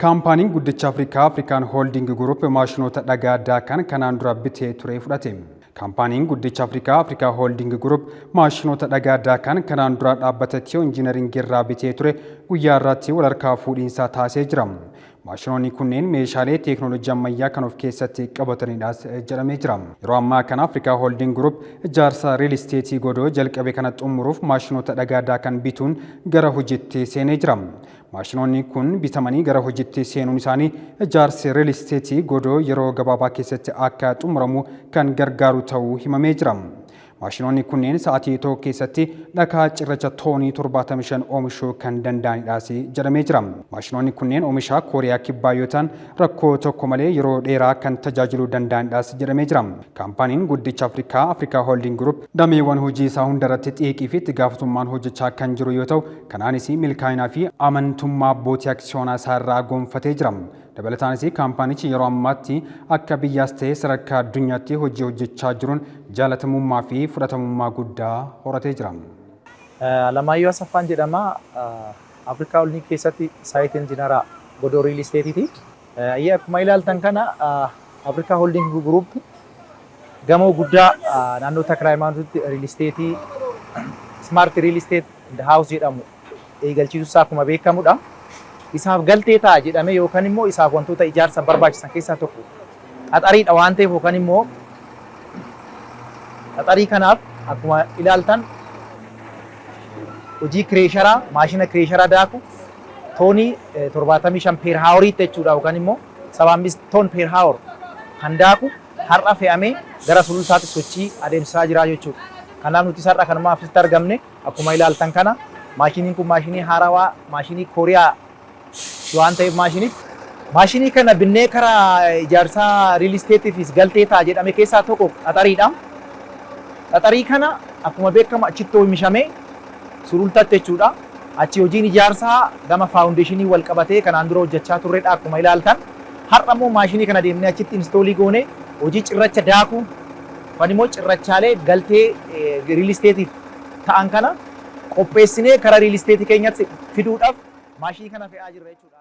Kaampaaniin guddicha Afrikaa African Holding Group maashinoota dhagaa daakan kanaan dura bitee ture fudhate. Kaampaaniin guddicha Afrikaa Africa Holding Group maashinoota dhagaa daakan kanaan dura dhaabbata Tiyoo Injiinaringii irraa bitee ture guyyaa irratti walharkaa fuudhiinsaa taasisee jira. Maashinoonni kunneen meeshaalee teeknooloojii ammayyaa kan of keessatti qabatanidhas jedhamee jira. Yeroo ammaa kana Africa Holding Group ijaarsa real esteetii Godoo jalqabe kana xumuruuf maashinoota dhagaa daakan bituun gara hojiitti seenee jira. Maashinoonni kun bitamanii gara hojiitti seenuun isaanii ijaarsi real esteetii Godoo yeroo gabaabaa keessatti akka xumuramu kan gargaaru ta'uu himamee jira. Maashinoonni kunneen sa'aatii tokko keessatti dhakaa cirracha toonii 75 oomishuu kan danda'anidhaas jedhamee jira. Maashinoonni kunneen oomisha Kooriyaa Kibbaa yoo ta'an, rakkoo tokko malee yeroo dheeraa kan tajaajiluu danda'anidhaas jedhamee jira. Kaampaaniin guddicha Afrikaa Africa Holding Group dameewwan hojii isaa hundarratti xiiqii fi itti gaafatamummaan hojjechaa kan jiru yoo ta'u, kanaanis milkaa'inaa fi amantummaa abbootii aksiyoonaa isaa irraa gonfatee jira. Dabalataanis kaampaanichi yeroo ammaatti akka biyyaas ta'ee sadarkaa addunyaatti hojii hojjechaa jiruun jaalatamummaa fi fudhatamummaa guddaa horatee jira. Alamaayyoo Asaffaan jedhama. Africa Holding keessatti site engineer Godoo real estateiiti. Akkuma ilaaltan kana, Africa Holding Group gamoo guddaa naannoo Taklaayimaanotitti real esteetii Smart Real Estate House jedhamu eegalchiisuusaa akkuma beekamudha. Isaaf galtee ta'a jedhamee yookaan immoo isaaf wantoota ijaarsa barbaachisan keessaa tokko xaxariidha waan ta'eef, yookaan immoo xaxarii kanaaf akkuma ilaaltan hojii crusher, maashina crusher daaku toonii 75 per houriitti jechuudha, yookaan immoo 75 ton per hour kan daaku har'a fe'amee gara sulultaatti sochii adeemsisaa jira jechuudha. Kanaaf nuti har'a kanuma asitti argamne. Akkuma ilaaltan kana, maashiniin kun maashinii haarawaa, maashinii Kooriyaa waan ta'eef, maashinii kana binnee karaa ijaarsaa real estateiifis galtee ta'a jedhame keessaa tokko xaxariidha. Xaxarii kana akkuma beekamu achitti oomishamee sulultaatti jechuudha. Achi hojiin ijaarsaa gama foundationii wal qabatee kanaan dura hojjechaa turredha akkuma ilaaltan. Har'a immoo maashinii kana deemnee achitti install goone, hojii cirracha daakuu yookaan immoo cirrachaalee galtee real estateiif ta'an kana qopheessinee karaa real esteetii keenyatti fiduudhaaf maashinii kana fe'aa jirra jechuudha.